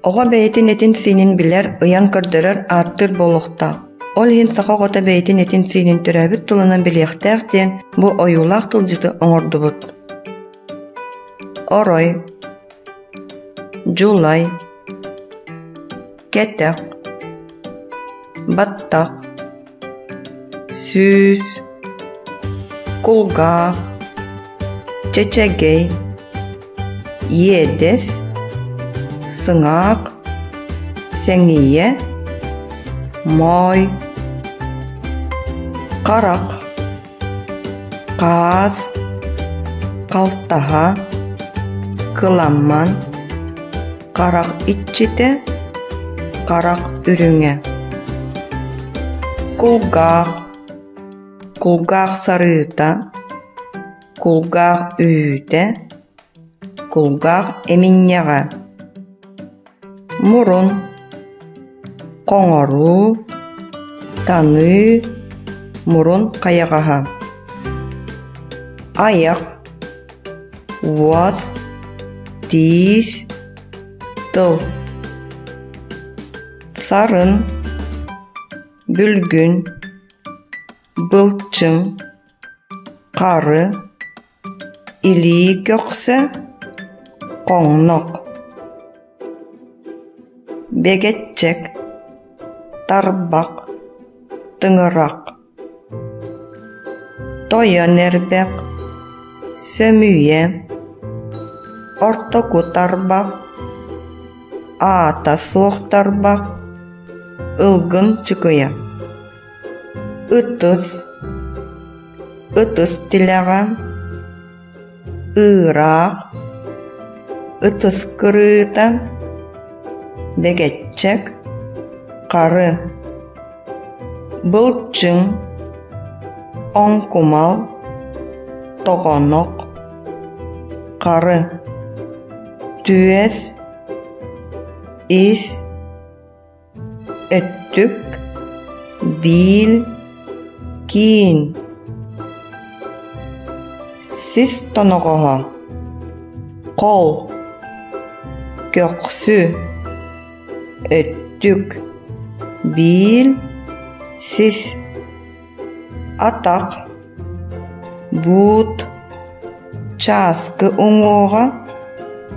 Оҕо бэйэтин этин-сиинин билэр, ыйан көрдөрөр, ааттыыр буолуохтаах. Ол иһин саха оҕото бэйэтин этин-сиинин төрөөбүт тылынан билиэхтээх диэн бу ойуулаах тылдьыты оҥордубут. Орой, дьулай, кэтэх, баттах, сүүс, кулгаах, чэчэгэй, иэдэс, сыҥаах, сэҥийэ, моой, харах, хаас, халтаһа, кыламман, харах иччитэ, харах үрүҥэ, кулгаах, кулгаах сарыыта, кулгаах үүтэ, кулгаах эминньэҕэ, мурун, хоҥоруу, таныы, мурун хайаҕаһа, айах, уос, тиис, тыл, сарын, бүлгүн, былчыҥ, хары, илии көхсө, хоҥнох, бэгэччэк, тарбах, тыҥырах, тойон эрбэх, сөмүйэ, ортоку тарбах, аата суох тарбах, ылгын чыкыйа. Ытыс, ытыс тилэҕэ, ыыраах, ытыс кырыыта, бэгэччэк, хары, былчыҥ, оҥкумал, тоҕонох, хары, түөс, ис, Өттүк, биил, киин, сис тоноҕоһо, хол, көхсү, өттүк, биил, сис, атах, буут, чааскы уҥуоҕа,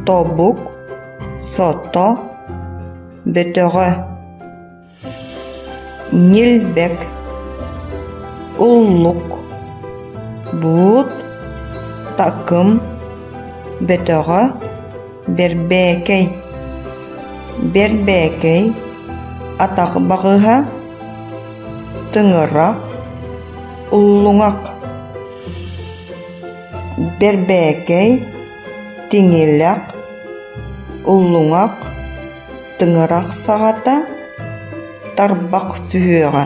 тобук, сото, Бөтөҕө, ньилбэк, уллук, буут, такым, бөтөҕө, бэрбээкэй, бэрбээкэй, атах баҕыһа, тыҥырах, уллуҥах, бэрбээкэй, тиҥилэх, уллуҥах, тыҥырах саҕата, тарбах сүһүөҕэ.